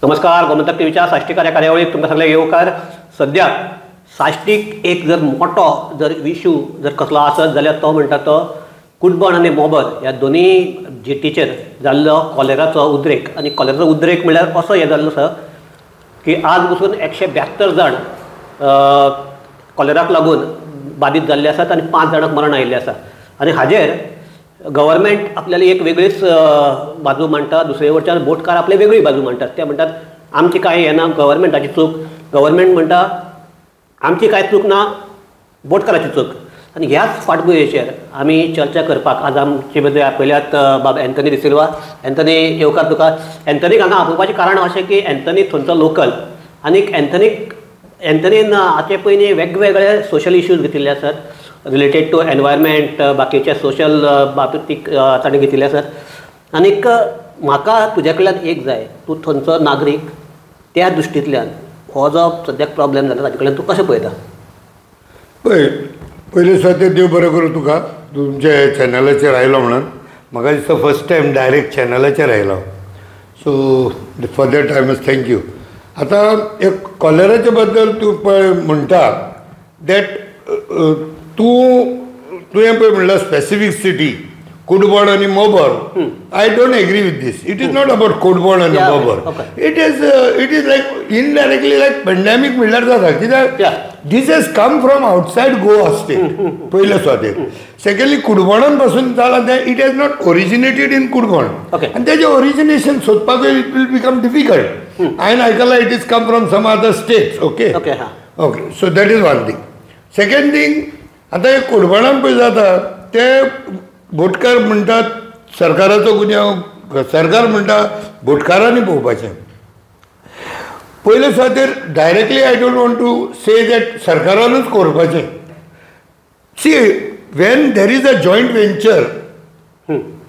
नमस्कार, गोमंतक टीव्हीच्या साश्टीकार ह्या कार्यावळीत तुमकां सगळ्यांक येवकार. सद्या साश्टीक एक जर मोठो जर इशू जर कसलो आसत जाल्यार तो म्हणटा तो कुटबण आनी मोबर ह्या दोनूय जेटीचेर जाल्लो कॉलेराचो उद्रेक. आनी कॉलेराचो उद्रेक म्हणल्यार असो हें जाल्लो आसा की आज पसून 172 जाण कॉलेराक लागून बादीत जाल्ले आसात आनी 5 जाणांक मरण आयिल्लें आसा. आनी हाजेर गव्हर्मेंट आपल्याला एक वेगळीच बाजू मांडटा, दुसरे वटच्यान बोटकार आपली वेगळी बाजू मांडटात. ते म्हणटात आमची कांय हें ना, गव्हर्मेंटाची चूक. गव्हर्मेंट म्हणटा आमची कांय चूक ना, बोटकाराची चूक. आनी ह्याच फाटभुंयेचेर आमी चर्चा करपाक आज आमचे बद्दल आपयल्यात बाब एंथनी डिसिल्वा. एंथनी, येवकार तुका. एंथनीक हांगा आपोवपाचें कारण अशें की एंथनी थंयचो लोकल आनी एंथनीन हाचे पयलीं वेगवेगळे सोशल इश्यूज घेतिल्ले आसात रिलेटेड टू एनवायरमेंट, बाकीचे सोशल बाबतीक ताणें घेतिल्ले आसात. आनीक म्हाका तुज्या कडल्यान एक जाय, तूं थंयचो नागरीक, त्या दृश्टींतल्यान हो जो सद्याक प्रॉब्लेम जाला ताजे कडल्यान तूं कशें पळयता? पळय, पयलीं सुद्दां देव बरें करूं तुका, तूं तुमच्या चॅनलाचेर आयलो म्हणून. म्हाका दिसता फर्स्ट टायम डायरेक्ट चॅनलाचेर आयलो, so for that I must thank you. आतां एक कॉलेराच्या बद्दल तूं पळय म्हणटा that तुवें पळय म्हणल्यार स्पेसिफीक सिटी कुडबण आनी Mobor. I don't agree with this. It is not about Cordevole आनी Mobor. It is like indirectly like pandemic म्हणल्यार जाता. कित्याक this has come from outside Goa state पयले सुवातेर. सेकंडली कुडबणान पासून जालां तें, it has not originated in Cordevole. आनी तेजें ओरिजिनेशन सोदपाक it will become difficult. हांवें आयकलां it is come from some other states. Okay okay, so that is one thing. Second thing, आतां हे कुडबणान पळय जाता ते बोटकार म्हणटात सरकाराचो गुन्यांव, सरकार म्हणटा बोटकारांनी पळोवपाचें. पयले सुवातेर directly I don't want to say that सरकारानूच करपाचें. See, when there is a joint venture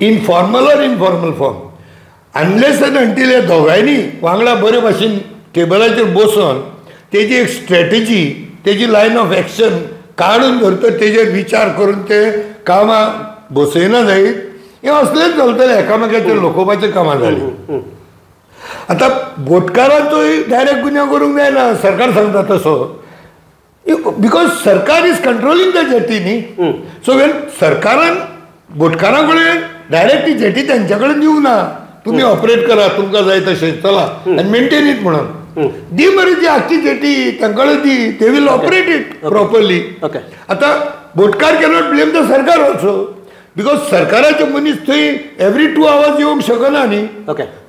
in formal or informal form, unless and until ह्या दोगांयनी वांगडा बरे भाशेन टेबलाचेर बसून तेजी एक स्ट्रॅटेजी, तेजी लायन ऑफ एक्शन काडून धरता, तेजेर विचार करून ते कामां बसयना जायत, हें असलेंच चलतलें. एकामेकाचेर लोकोवपाचें कामां जालीं. आतां बोटकारांचोय डायरेक्ट गुन्यांव करूंक जायना, सरकार सांगता तसो, because सरकार is controlling the jetty न्ही. सो वेन सरकारान बोटकारां कडेन डायरेक्ट ती जेटी तेंच्या कडेन दिवंक ना, तुमी ऑपरेट करा तुमकां जाय तशें चला आनी मेंटेन it म्हणून दी मरे ती आख्खी जेटी तांकां दी, they will operate it properly. आतां बोटकार कॅनॉट ब्लेम the सरकार ऑल्सो, because सरकाराचे मनीस थंय एवरी 2 आवर्स येवंक शकना न्ही.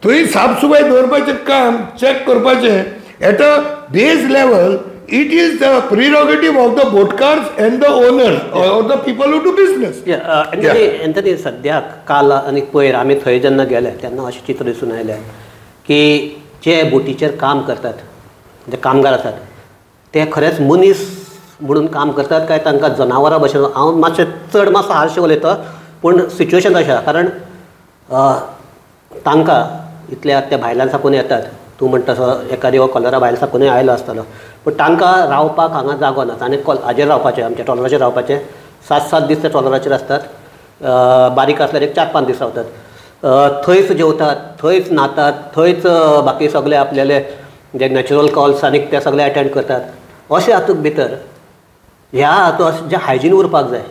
थंय साफ सफाय दवरपाचें काम, चॅक करपाचें at a base level, it is the prerogative of the बोटकार्स and the owners or the people who do business. Anthony, सद्याक काल आनी पयर आमी थंय जेन्ना गेले तेन्ना अशें चित्र दिसून आयलें की जे बोटीचेर काम करतात, जे कामगार आसात, ते खरेंच मनीस म्हणून काम करतात काय तांकां जनावरां भशेन? हांव मातशें चड मातसो हार्श उलयता, पूण सिच्युएशन अशें आसा. कारण तांकां इतल्या त्या भायल्यान साकून येतात, तूं म्हणटा तसो एकादी हो कॉलरा भायल्या साकूनय आयलो आसतलो, पूण तांकां रावपाक हांगा जागो ना. आनी हाजेर रावपाचें, आमच्या ट्रॉलराचेर रावपाचें, 7-7 दीस ते ट्रॉलराचेर आसतात, बारीक आसल्यार एक 4-5 दीस रावतात, थंयच जेवतात, थंयच न्हातात, थंयच बाकी सगळे आपल्याले जे नॅचरल कॉल्स आनी ते सगळे अटेंड करतात. अशें हातूंत भितर ह्या हातूंत जें हायजीन उरपाक जाय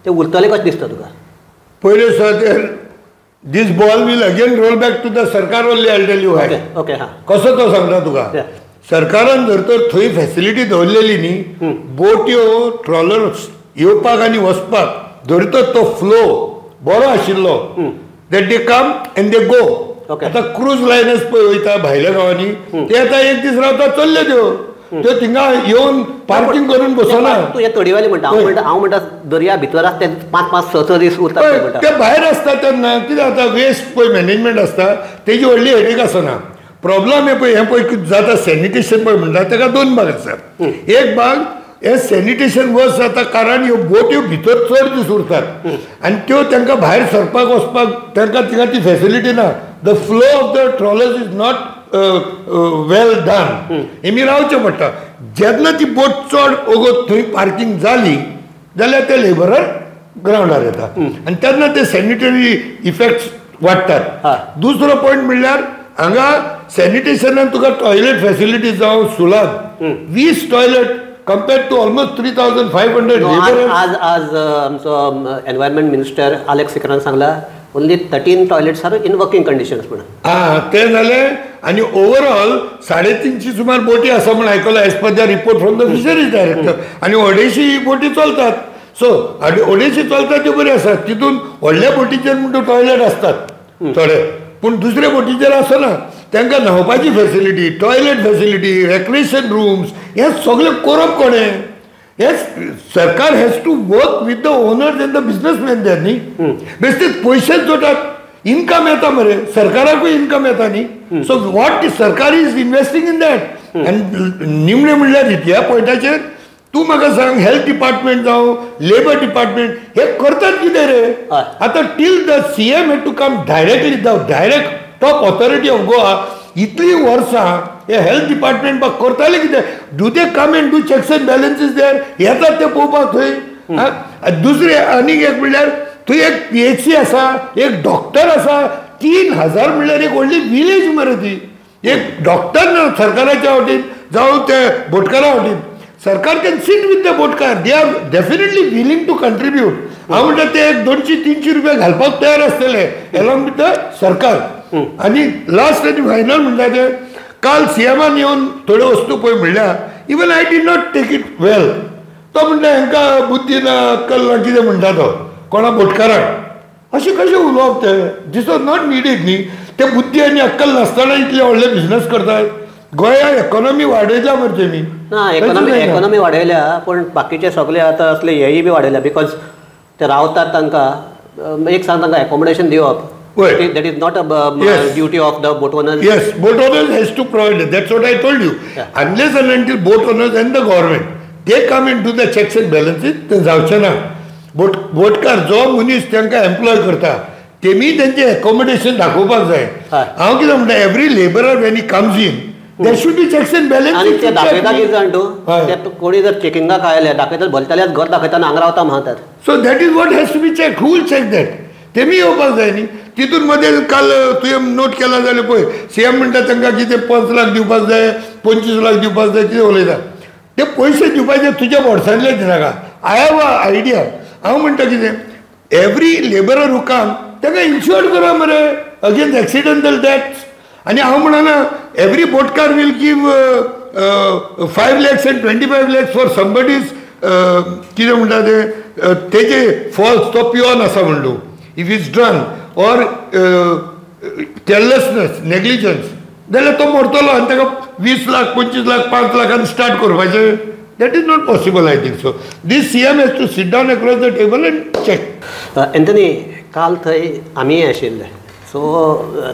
तें उरतलें कशें दिसता तुका? पयले सुवातेर this ball will again roll back to the सरकार only. I tell you why. Okay, हां, कसो तो सांगता तुका. सरकारान जर तर थंय फॅसिलिटी दवरलेली न्ही, बोट्यो ट्रॉलर्स येवपाक आनी वचपाक जर तर तो फ्लो बरो आशिल्लो, that they come and they go. आतां क्रूज लायनर्स पळय वयता भायल्या गांवांनी, ते आतां एक दीस रावता, चल्ले त्यो त्यो थिंगा येवन पार्किंग करून बसना. तूं हे तडीवाले म्हणटा, हांव म्हणटा दर्या भितर आसता ते 5-5, 6-6 दीस उरतात ते भायर आसता तेन्ना कितें जाता, वेस्ट पळय मॅनेजमेंट आसता तेजी व्हडली हेडेक आसना. प्रॉब्लम हें पळय, हें पळय कितें जाता, सॅनिटेशन पळय म्हणटा तेका 2 भाग आसा. एक भाग हे सॅनिटेशन वर्स जाता कारण ह्यो बोट्यो भितर चड दीस उरतात आनी त्यो तांकां भायर सरपाक वचपाक तांकां थिंगा ती फॅसिलिटी ना. The flow of the trawlers is not well done. हेमी रावचें पडटा. जेन्ना ती बोट चड वगत थंय पार्किंग जाली जाल्यार ते लेबरर ग्रावंडार येता आनी तेन्ना ते सॅनिटरी इफेक्ट्स वाडटात. दुसरो पॉयंट म्हणल्यार हांगा सॅनिटेशनान तुका टॉयलेट फॅसिलिटी जावं सुलान 20 toilet compared to almost 3,500 labour. आज आज आमचो एनवायरमेंट मिनिस्टर आलेक्स सिकरान सांगला only 13 toilets are in working conditions म्हणून. हां, तें जालें. आनी ओवरऑल 350 सुमार बोटी आसा म्हूण आयकलां as per the report from the fisheries director. आनी अडेचशी बोटी चलतात. सो अडेचशी चलतात त्यो बऱ्यो आसात. तितून व्हडल्या बोटीचेर म्हणटा टॉयलेट आसतात थोडे, पूण दुसऱ्या बोटीचेर आसना. तांकां न्हांवपाची facility, toilet facility, recreation rooms हें सगळें करप कोणें? हें सरकार has to work with the owners and the businessman there न्ही. बेश्टे पयशेच जोडटात, इनकम येता मरे, सरकाराकूय इनकम येता न्ही. सो what सरकार is investing in that. आनी निमणें म्हणल्यार ह्या पॉयंटाचेर तूं म्हाका सांग, हेल्थ डिपार्टमेंट जावं लेबर डिपार्टमेंट हे करतात कितें रे? आतां till the CM had to come directly, the direct top authority of Goa, इतली वर्सां हे हेल्थ डिपार्टमेंट बा करताले कितें? Do they come and do checks and balances there? येतात ते पळोवपाक थंय. दुसरें आनीक एक म्हणल्यार थंय एक PHC आसा, एक डॉक्टर आसा. 3,000 म्हणल्यार एक व्हडली विलेज मरे ती. एक डॉक्टर ना सरकाराच्या वतीन जावं ते बोटकारा वतीन, सरकार can sit with the बोटकार, they are definitely willing to contribute. हांव म्हणटा ते एक 200-300 रुपया घालपाक तयार आसतले एलॉंग विथ the सरकार. आनी लास्ट आनी फायनल म्हणटा ते काल सीएमान येवन थोड्यो वस्तू पळय म्हणल्या, even I did not take it well. तो म्हणटा हांकां बुद्धी ना, अक्कल ना, कितें म्हणटा तो कोणा बोटकाराक. अशें कशें उलोवप तें? दीस वॉज not needed न्ही. ते बुद्धी आनी अक्कल नासतना इतले व्हडले बिजनस करतात. गोंया इकॉनॉमी वाडयल्या मरे तेमी. ना, इकॉनॉमी वाडयल्या, पूण बाकीचे सगळे आतां असले हेय बी वाडयल्या, because ते रावतात तांकां एक सांग, तांकां एकोमोडेशन दिवप that is not a duty of the boat owners. Yes, boat owners has to provide. That's what I told you. Unless and until boat owners and the government they come and do the checks and balances, ते जावचें ना. बोटकार जो मनीस तांकां employ करता तेमी तेंचें accommodation दाखोवपाक जाय. हांव कितें म्हणटा, every labourer when he comes in there should be checks and balances. आनी ते दाखयता कितें जाण तूं, ते कोणी जर चेकिंगाक आयले दाखयतात, भलतल्याच घर दाखयता, हांगा रावता म्हणटात. So that is what has to be check. Who will check that? तेमी येवपाक जाय न्ही. तितून मदें काल तुवें नोट केला जाल्यार पळय, सीएम म्हणटा तांकां कितें 5 लाख दिवपाक जाय, 25 लाख दिवपाक जाय, कितें उलयता. ते पयशे दिवपाचे तुज्या बोर्सांतले दिनाका. I have a idea. हांव म्हणटा कितें, एवरी लेबरर हू काम ताका इन्शुअर्ड करा मरे अगेन्स्ट एक्सिडंटल डेथ्स. आनी हांव म्हणना every बोटकार will give 5 lakhs and 25 lakhs for somebody's कितें म्हणटा ते तेजे फॉल्स, तो पियोन आसा म्हणलो, if is drunk or carelessness, negligence, जाल्यार तो मरतलो आनी ताका 20 लाख, 25 लाख, 5 लाखान स्टार्ट करपाचें. That is not possible, I think so. This CM has to sit down across the table and check. Anthony, काल थंय आमीय आशिल्ले, सो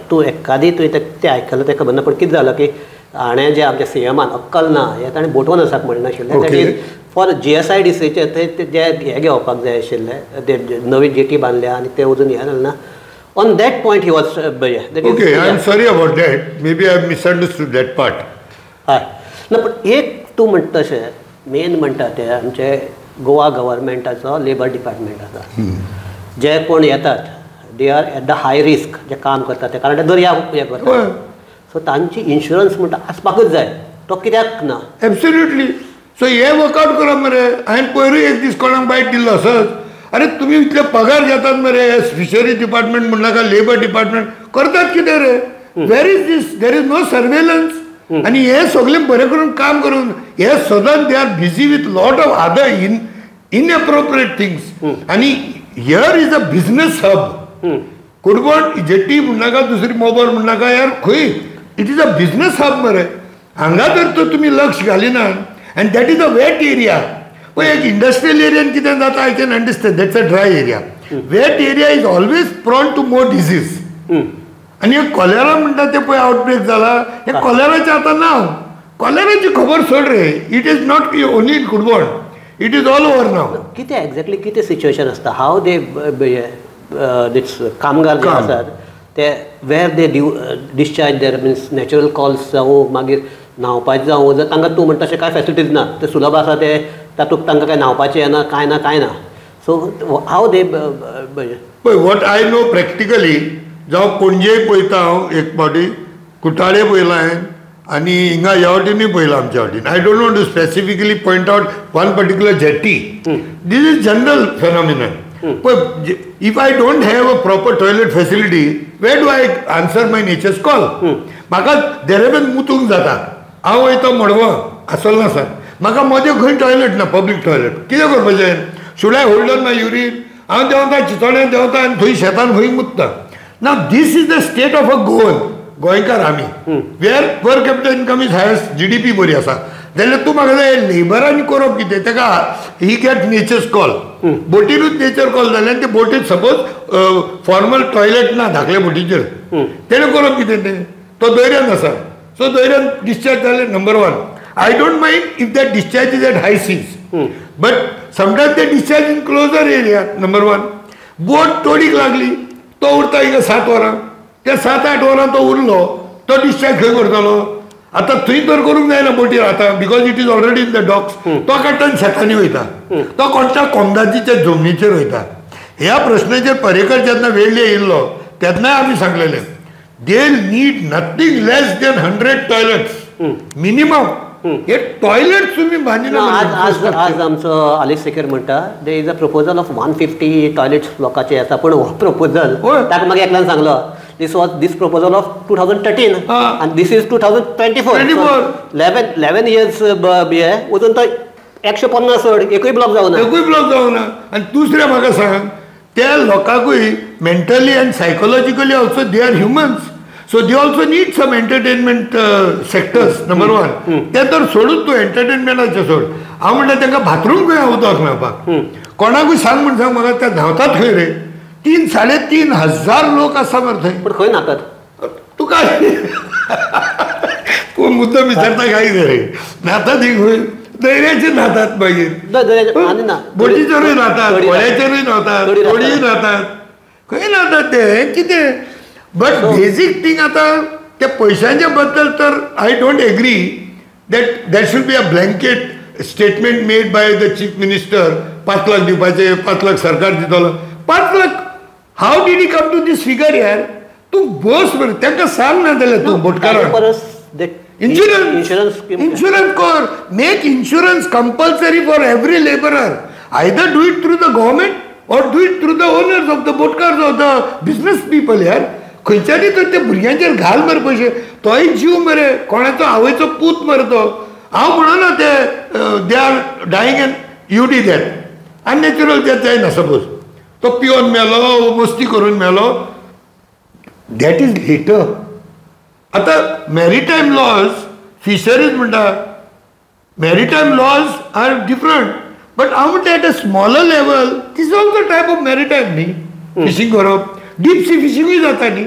तूं एकादी तुवें तें आयकलां तें खबर ना, पूण कितें जालां की हाणें जें आमच्या सीएमान अक्कल ना हें ताणें बोट ओनर्साक म्हणनाशिल्लें. That is for GSIDCचे थंय ते हें घेवपाक जाय आशिल्लें, ते नवी जेटी बांदल्या आनी ते अजून हें जालें ना. On that point he was okay. I am sorry about that, maybe I misunderstood that part. हय ना, पूण एक तूं म्हणटा तशें मेन म्हणटा ते आमचे गोवा गव्हर्मेंटाचो लेबर डिपार्टमेंट आसा, जे कोण येतात they are at the high risk जे काम करतात ते, कारण ते दर्या हें करतात. सो तांची इन्शुरन्स म्हणटा आसपाकूच जाय, तो कित्याक ना? एब्सोल्युटली. सो हे वर्कआउट करप मरे. हांवें पयरूय एक दीस कोणाक बायट दिल्लो असोच, अरे तुमी इतले पगार घेतात मरे, फिशरी डिपार्टमेंट म्हणनाका, लेबर डिपार्टमेंट करतात कितें रे? Where is this? There is no surveillance. आनी हे सगळें बरें करून काम करून हे सदांच they are busy with lot of other inappropriate things. आनी here is a business hub. Cordevole jetty म्हणनाका, दुसरी मोबायल म्हणनाका, यार खंय it is a business hub मरे. हांगा जर तर तुमी लक्ष घालिना, and that is a wet area. पळय एक इंडस्ट्रियल एरियान कितें जाता I can understand, that's a dry area. Wet area is always prone to more disease. आनी हे कॉलेरा म्हणटा ते पळय आवटब्रेक जाला, हे कॉलेराचें आतां नांव, कॉलेराची खबर सोड रे, it is not only in Cordevole, it is all over now. कितें एक्झॅक्टली कितें सिच्युएशन आसता, हाव दे दीस कामगार जे आसात ते where they discharge their means natural calls जावं, मागीर न्हांवपाचें जावं, जर तांकां तूं म्हणटा तशें कांय फॅसिलिटीज ना, ते सुलभ आसा ते तातूंत तांकां कांय न्हांवपाचें येना, कांय ना कांय ना. सो हाव दे पळय, what I know practically, जावं पणजे पळयता हांव एक फावटी, कुटाळे पळयला हांवें आनी हिंगा ह्या वाटेनूय पळयला आमच्या वाटेन. I don't want to specifically point out one particular jetty. This is general phenomenon. पळय, if I don't have a proper toilet facility, where do I answer my nature's call? म्हाका देरेबेन मुतूंक जाता, हांव वयता मडगांव आसोल्ला सर, म्हाका मदें खंय टॉयलेट ना, public toilet. कितें करपाचें? Should I hold on my urine? हांव देंवता चितोड्यान देंवता आनी थंय शेतान खंय मुत्ता. ना, this is the state of a Goan, गोंयकार आमी, where per capita income is highest, GDP बरी आसा. जाल्यार तूं म्हाका जाय लेबरांनी करप कितें? ताका ही गेट नेचर्स कॉल. बोटीनूच नेचर कॉल जालें आनी ते बोटीन सपोज फॉर्मल टॉयलेट ना धाकल्या बोटीचेर, तेणें करप कितें? तें तो दर्यान आसा, सो दर्यान डिस्चार्ज जालें. Number one, I don't mind if that discharge is at high seas, but sometimes they discharge in closer area. Number one, boat तोडीक लागली, तो उरता हिंगा 7 वरां, त्या 7-8 वरां तो उरलो, तो डिस्चार्ज खंय करतलो? आतां थंय तर करूंक जायना बोटीर आतां, because it is already in the docks. तो काडटा शेतांनी वयता, तो कोणत्या कोमदाचीच्या जमनीचेर वयता. ह्या प्रश्नाचेर पर्येकर जेन्ना वेळ्ळे येयल्लो तेन्नाय आमी सांगलेलें, they need nothing less than 100 toilets minimum. हे टॉयलेट तुम्ही बांदिना. आज आज आमचो आलिस सेकर म्हणटा there is a proposal of 150 toilets लोकांचे आसा, पण हो प्रपोजल ताका मागीर एकल्यान सांगलो, this was this proposal of 2013 आनी this is 2024, 11 years अजून तो 150 सोड एकूय ब्लॉक जावना, एकूय ब्लॉक जावना. आनी दुसरें म्हाका सांग, त्या लोकांकूय mentally and psychologically also they are humans, so they also need some entertainment sectors. Number one, ते तर सोडून तूं एंटरटेनमेंटाचें सोड. हांव म्हणटा तांकां बाथरूम खंय उदक मेळपाक? कोणाकूय सांग म्हण सांग म्हाका, ते न्हांवतात खंय रे? 3,000-3,500 हजार लोक आसा मरे थंय. पूण खंय न्हातात? तुका तूं मुद्दम विचारता काय रे? न्हातात ही खंय? दर्याचेर न्हातात, मागीर बोटीचेरूय न्हातात, व्हड्याचेरूय न्हातात, तोडीय न्हातात, खंय न्हातात ते कितें? बट बेजीक थिंग आतां त्या पयशांच्या बद्दल तर I don't agree that that should be a blanket statement made by the chief minister. 5 lakh दिवपाचे, 5 लाख सरकार दितलो, 5 lakh. How did he come to this figure यार? तूं बस मरे तांकां सांग ना जाल्यार तूं बोटकारांक इन्शुरन्स इन्शुरन्स कर, make insurance compulsory for every labourer. Either do it through the government or do it through the owners of the बोटकार or the business people यार. खंयच्यानी तर ते भुरग्यांचेर घाल मरे पयशे, तोय जीव मरे, कोणाचो आवयचो पूत मरे तो. हांव म्हणना ते they are dying and you D that unnatural death जायना. सपोज तो पिवन मेलो, मस्ती करून मेलो, that is later. आतां मॅरिटायम लॉज, फिशरीज म्हणटा, maritime laws are different, but हांव म्हणटा at a smaller level this also type of maritime न्ही. फिशींग करप, डीप सी फिशिंगूय जाता न्ही.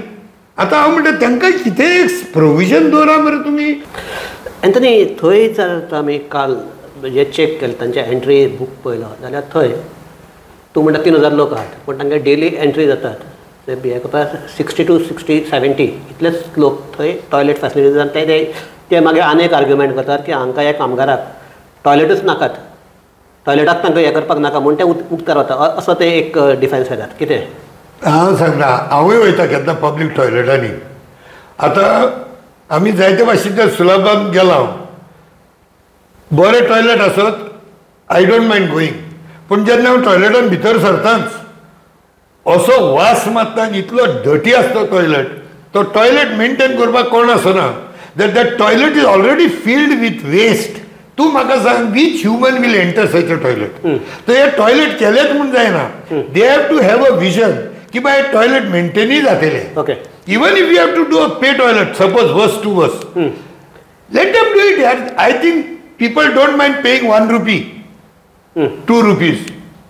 आतां हांव म्हणटा तांकां कितें एक प्रोविजन दवरा मरे तुमी. एंथनी, थंय जर आमी काल जे चॅक केलें तांचे एंट्री बूक पळयलो जाल्यार थंय तूं म्हणटा 3,000 लोक आहात, पूण तांगे डेली एंट्री जातात ते हें करता 60 to 60-70 इतलेच लोक थंय टॉयलेट फॅसिलिटीज. आनी ते मागीर आनी एक आर्ग्युमेंट करतात की हांकां ह्या कामगाराक टॉयलेटूच नाकात, टॉयलेटाक तांकां हें करपाक नाका म्हूण ते उक्तार वता, असो ते एक डिफेन्स येतात. कितें हांव सांगता, हांवूय वयता केन्ना पब्लीक टॉयलेटांनी. आतां आमी जायते भाशेन सुलभान गेला, बरें टॉयलेट आसत I don't mind going, पूण जेन्ना हांव टॉयलेटान भितर सरताच असो वास मारता आनी इतलो डटी आसता टॉयलेट, तो टॉयलेट मेनटेन करपाक कोण आसना. That that toilet is already filled with waste. तूं म्हाका सांग, which human will enter such a toilet? तर हे टॉयलेट केलेच म्हूण जायना, they have to have a vision की बाय टॉयलेट मेंटेनूय जातले. Okay, even if you have to do a pay toilet, suppose worse to worse, let them do it यार. I think people don't mind paying 1 rupee, 2 rupees,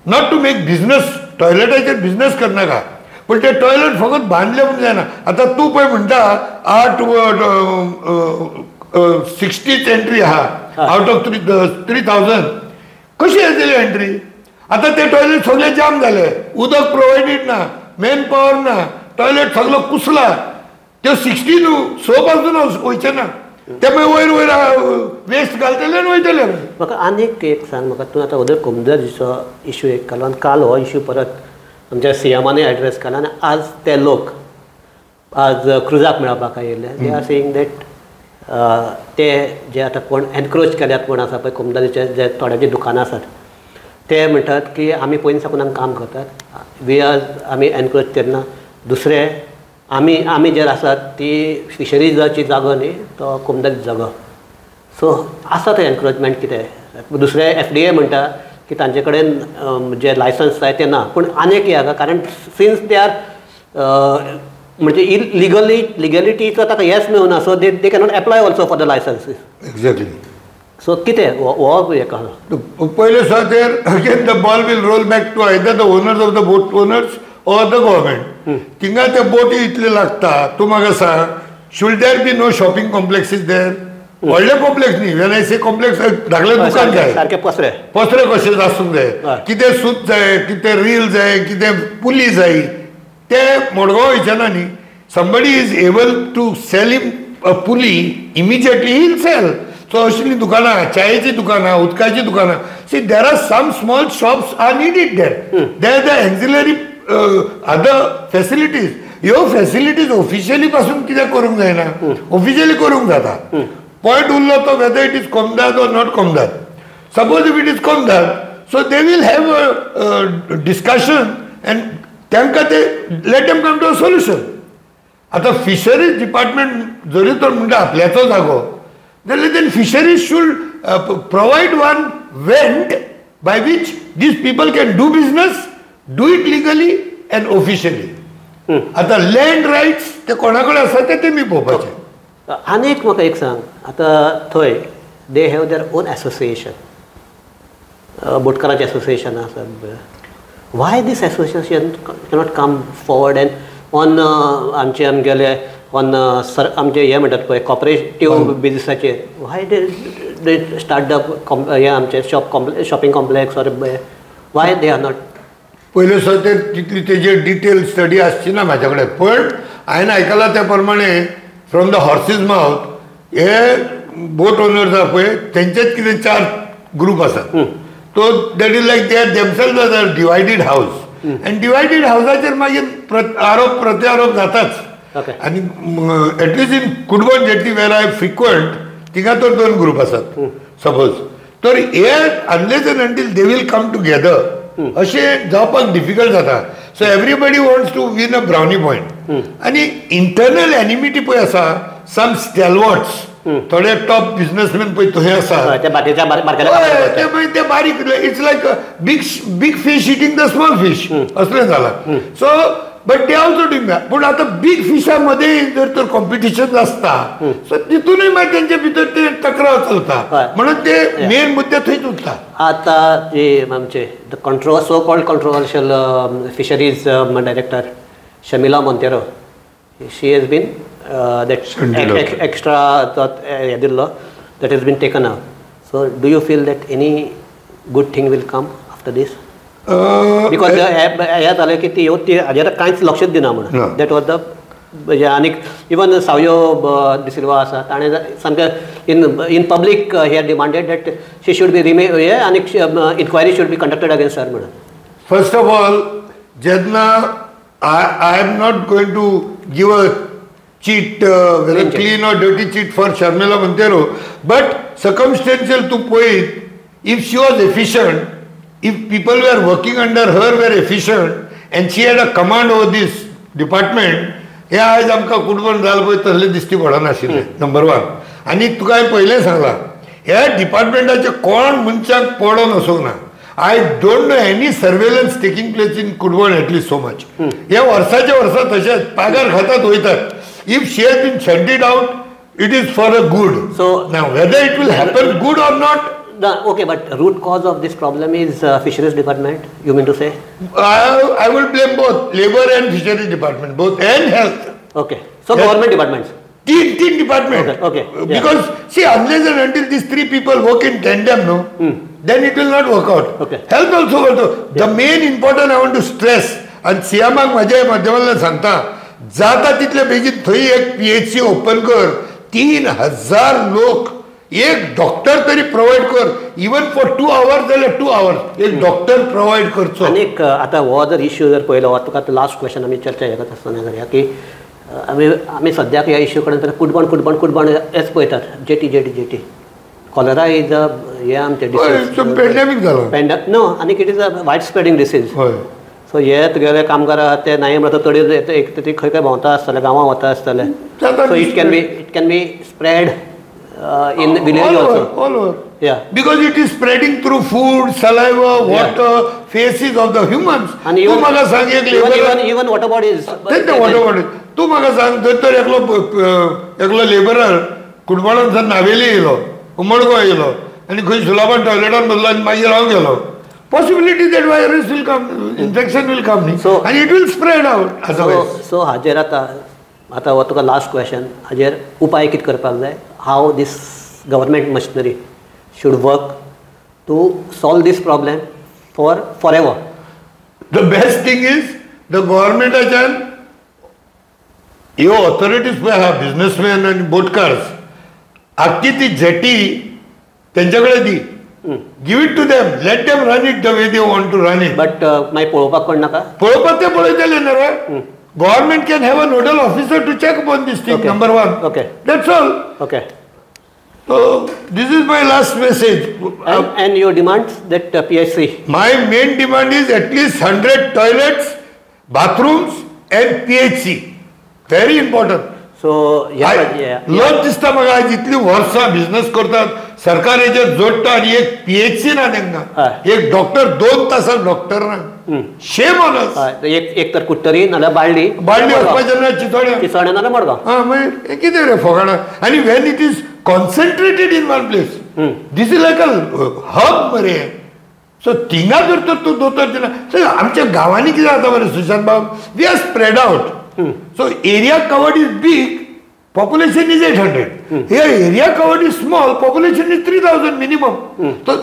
not to make business. टॉयलेटाचेर business करनाका, पण ते toilet फकत बांदले म्हूण जायना. आतां तूं पळय म्हणटा 860 एंट्री आहा आवट ऑफ 3,000, कशी येतली एंट्री? आतां ते टॉयलेट सगळे जाम जाले, उदक प्रोवायडीड ना, मॅन पावर ना, टॉयलेट सगळो कुसला. त्यो 60 न्हू, 100 पासून वयचे ना, ते मागीर वयर वयर वेस्ट घालतले आनी वयतले. म्हाका आनीक एक सांग, म्हाका तूं आतां उदक कोमदाजीचो इशू एक काडलो आनी काल हो इशू परत आमच्या सीएमानूय एड्रेस केला आनी आज ते लोक आज क्रुजाक मेळपाक आयिल्ले, they are saying that ते जे आतां कोण एनक्रोच केल्यात कोण आसा पळय कोमदादीचे जे थोड्यांची दुकानां आसात ते म्हणटात की आमी पयलीं साकून हांगा काम करतात, we are आमी एनक्रोच केन्ना. दुसरें आमी आमी जे आसात ती फिशरीजाची जागो न्ही, तो कोमदादी जागो. सो आसा तें एनक्रोचमेंट कितें. दुसरें एफ डी ए म्हणटा की तांचे कडेन जे लायसन्स जाय ते ना, पूण आनी एक आसा कारण सिन्स they are म्हणजे इलिगली लिगलिटीचो ताका येस मेळना, so they cannot apply also for the licenses. Exactly. So कितें हो हें कसो पयले sir, again the ball will roll back to either the owners of the boat owners or the government. थिंगा ते बोटी इतले लागता, तूं म्हाका सांग, should there be no shopping complexes there? व्हडले कॉम्प्लेक्स न्ही, when I से कॉम्प्लेक्स, धाकलें दुकान जाय, सारके पसरे पसरे कशें आसूंक जाय, कितें सूत जाय, कितें रील जाय, कितें पुली जाय, ते मडगांव वयचे ना न्ही. Somebody is able to sell him a pulley, immediately he'll sell. So असलीं दुकानां, चायेची दुकानां, उदकाची दुकानां, see, there are some small shops are needed there. There the auxiliary other facilities, ह्यो फॅसिलिटीज ऑफिशियली पासून कित्याक करूंक जायना? ऑफिशियली करूंक जाता. पॉयंट उरलो तो whether it is Comunidade or not Comunidade. Suppose if it is Comunidade, so they will have a discussion and तांकां ते let them come to a solution. आतां फिशरीज डिपार्टमेंट जरी तर म्हणटा आपल्याचो जागो जाल्यार then fisheries should provide one vent by which these people can do business, do it legally and officially. आतां land rights ते कोणा कडेन आसा ते तेमी पळोवपाचें. आनी एक म्हाका एक सांग, आतां थंय they have their own association, बोटकाराचें association आसा. Why this association cannot come forward and on आमचे आमगेले ऑन सर आमचे हे म्हणटात पळय cooperative बिजनसाचेर, why they start the हे आमचे shopping complex or why they are not? पयलें सर, ते तितली तेजेर डिटेल स्टडी आसची ना म्हाज्या कडेन, पण हांवें आयकलां त्या प्रमाणे फ्रॉम the horses mouth, हे बोट ओनर्स आहा पळय तेंचेच कितें चार ग्रूप आसात. तो that is like they are themselves are divided house and divided हावसाचेर मागीर आरोप प्रत्यारोप जाताच. आनी at least in Cudborne jetty where I frequent, थिंगा तर दोन ग्रूप आसात सपोज. तर हे unless and until they will come together, अशें जावपाक डिफिकल्ट जाता. So everybody wants to win a brownie point आनी इंटरनल एनिमिटी पळय आसा, सम स्टेलवर्ट्स, थोडे टॉप बिजनसमॅन पळय थंय आसा, ते बाकीच्या ते पळय ते बारीक, it's like big big fish eating the small fish असलें जालां. So but they also doing, पूण आतां बीग फिशा मदें जर तर कॉम्पिटिशन आसता, सो तितूनय मागीर तेंचे भितर ते तक्रार चलता, म्हणून ते मेन मुद्दे थंयच उरता. आतां जे आमचे the so called controversial fisheries director Sharmila Monteiro, she has been that extra हें दिल्लो, that has been taken out. So do you feel that any good thing will come after this? Because हें जालें की ती येवन ती हाजेर कांयच लक्षच दिना म्हणून, that was the म्हणजे. आनीक इवन सावयो डिसिल्वा आसा, ताणें सामकें in public he had demanded that she should be रिमे हे आनीक inquiry should be conducted against her म्हणून. फर्स्ट ऑफ ऑल, जेन्ना I am not going to give a chit, whether clean or dirty chit for Sharmila Monteiro, but circumstantial तूं पळयत, if she was efficient, if people were working under her were efficient and she had a command over this department, हे आयज आमकां कुडबण जालां पळय तसलें दिश्टी पडनाशिल्लें, number one. आनी तुका हांवें पयलें सांगलां, ह्या डिपार्टमेंटाचें कोण मनशाक पडोन वचूंक ना. I don't know any surveillance taking place in Cudborne at least so much. हे वर्साच्या वर्सा तशेंच पागार खातात वयतात. If she has been shunted out, it is for a good. So now whether it will happen good or not. Okay, but root cause of this problem is fisheries department, you mean to say? I will blame both labour and fisheries department, both, and health. Okay, so government departments. तीन तीन department. Because see, unless and until these three people work in tandem, no, then it will not work out. Health also. The main important I want to stress, आनी सीएमाक म्हाज्या माध्यमांतल्यान सांगता, जाता तितले बेगीन थंय एक पीएचसी ओपन कर, 3000 लोक, एक डॉक्टर तरी प्रोवायड कर, इवन फॉर 2 hours जाल्यार 2 आवर्स एक डॉक्टर प्रोवायड करचो. आनीक आतां हो जर इश्यू जर पळयलो, हो तुका लास्ट क्वेश्चन, आमी चर्चा हें करता आसतना करया की आमी आमी सद्याक ह्या इश्यू कडेन कुटबण कुटबण कुटबण हेच पळयतात. Jetty jetty jetty cholera is a हें आमचें डिसीज पेंडेमीक जालो नो आनी it is a wide spreading disease. So हे तुगेले कामगार आहात ते नाही म्हणटा तडीर एक ती खंय खंय भोंवता आसतले, गांवां वता आसतले. So it can be spread in village also. All over. Yeah. Because it is spreading through food, saliva, water, faces of the humans. And तूं म्हाका सांग एक लेबर इवन वॉटर बॉडीज. ते वॉटर बॉडीज. तूं म्हाका सांग थंय तर एकलो एकलो लेबरर कुटबणान नावेली येयलो, मडगांव येयलो आनी खंय सुलाबान टॉयलेटान बसलो आनी मागीर हांव गेलो. Possibility that virus will come, infection will come न्ही, आनी it will spread out. So हाजेर आतां आतां हो तुका लास्ट क्वेश्चन, हाजेर उपाय कितें करपाक जाय? How this government machinery should work to solve this problem for forever? The best thing is the गव्हर्मेंटाच्यान ह्यो ऑथॉरिटीज पळय आहा, बिजनसमॅन आनी बोटकार्स, आख्खी ती जेटी तेंच्या कडेन दी. Give it to them, let them run it the way they want to run it. But मागीर पळोवपाक कोण नाका, पळोवपाक ते पळयतले न्ही रे. Government can have a nodal officer to check upon this thing, number one. Okay, that's all. Okay. So this is my last message. And your demands that PHC? My main demand is at least 100 toilets, bathrooms and PHC. Very important. So लज दिसता म्हाका आयज इतली वर्सां business करतात, सरकार हेजेर जोडटा आनी एक PHC ना तांकां, एक डॉक्टर 2 तासाक डॉक्टर ना. Shame on us. एक तर कुट्टरी नाल्यार बाळ्ळी, बाळ्ळी वचपाचें ना, चिचोण्या चिचोण्या नाल्यार मडगांव. हां, मागीर कितें रे फोगाणां. आनी when it is concentrated in one place, this is like a hub मरे. सो थिंगा जर तर तूं दोतोर दिना, आमच्या गांवांनी कितें जाता मरे सुशांत बाब, we are spread out. So area covered is big, population is 800. Here area covered is small, population is 3000 minimum. So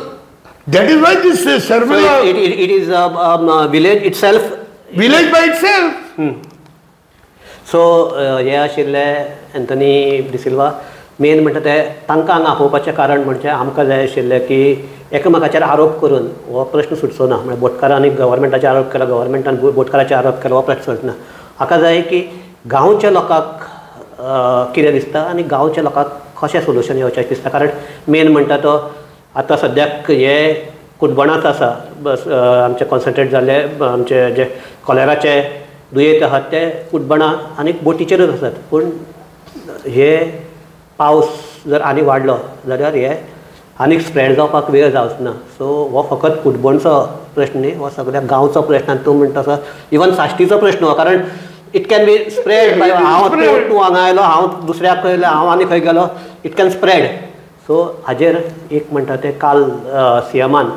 that is why this Sharmila. So it is a village itself. Village by itself. So हे आशिल्ले Anthony D'Silva. Main म्हणटा ते तांकां हांगा आपोवपाचें कारण म्हणजे आमकां जाय आशिल्लें की एकामेकाचेर आरोप करून हो प्रश्न सुटचो ना. म्हळ्यार बोटकारांनी गव्हर्मेंटाचेर आरोप केला, गव्हर्मेंटान बोटकाराचेर आरोप केलो, हो प्रश्न सुटना. हाका जाय की गांवच्या लोकांक कितें दिसता आनी गांवच्या लोकांक कशें सोल्युशन येवचें दिसता. कारण मेन म्हणटा तो आतां सद्याक हे कुटबणांत आसा, बस आमचे कॉन्सन्ट्रेट जाल्ले आमचे जे कॉलेराचे दुयेंत आहात ते कुटबणां आनी बोटीचेरूच आसात. पूण हे पावस जर आनी वाडलो जाल्यार हे आनीक स्प्रेड जावपाक वेळ जावचो ना. सो हो फकत कुटबणचो प्रश्न न्ही, हो सगळ्या गांवचो प्रश्न. आनी तूं म्हणटा तसो इवन साश्टीचो प्रश्न हो, कारण it can be spread by हांव तूं हांगा आयलो, हांव दुसऱ्याक खंय, हांव आनी खंय गेलो, it can spread. सो हाजेर एक म्हणटा तें काल सीएमान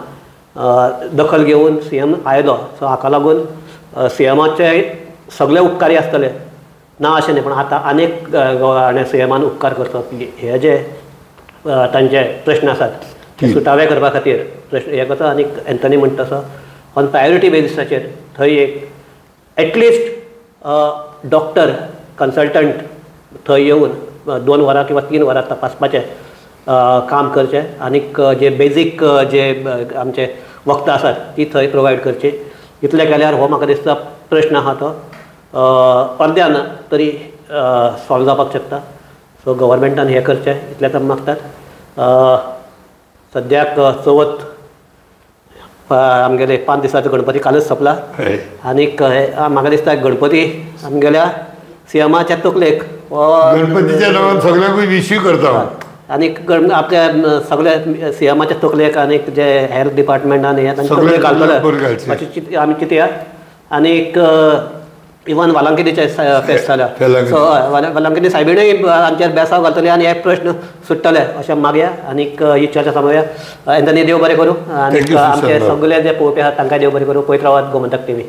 दखल घेवन सीएम आयलो. सो हाका लागून सीएमाचे सगळे उपकारी आसतले ना अशें न्ही, पूण आतां आनीक सीएमान उपकार करचो की हे जे तांचे प्रश्न आसात ते सुटावे करपा खातीर प्रश्न हे करचो. आनी एंथनी म्हणटा तसो ऑन प्रायोरिटी बेजिसाचेर थंय एक एटलिस्ट डॉक्टर कन्सल्टंट थंय येवन 2 वरां किंवा 3 वरां तपासपाचें काम करचें आनीक जे बेजीक जे आमचे वखदां आसात ती थंय प्रोवायड करची. इतलें केल्यार हो म्हाका दिसता प्रश्न आहा तो अर्द्यान तरी सॉल्व जावपाक शकता. सो गव्हर्मेंटान हें करचें इतलेंच आमी मागतात. सद्याक चवथ आमगेले 5 दिसाचो गणपती कालच सोंपला आनीक म्हाका दिसता गणपती आमगेल्या सीएमाच्या तकलेक गणपतीच्या नांवान सगळ्यांकूय विशूय करता आनीक आपल्या सगळ्या सीएमाच्या तकलेक आनीक जे हेल्थ डिपार्टमेंटान हे तांचे घालतले अशें आमी चिंतया. आनीक इवन वालांकिनीचे फेस्त जाल्या, सो वालांकिनी सायबिणूय आमचेर बेसांव घालतले आनी हे प्रश्न सुट्टले अशें मागया. आनीक ही चर्चा थांबोवया. एंथनी देव बरें करूं आनी आमचे सगळे जे पळोवपी आहात तांकां देव बरें करूं. पळयत रावात गोमंतक टीव्ही.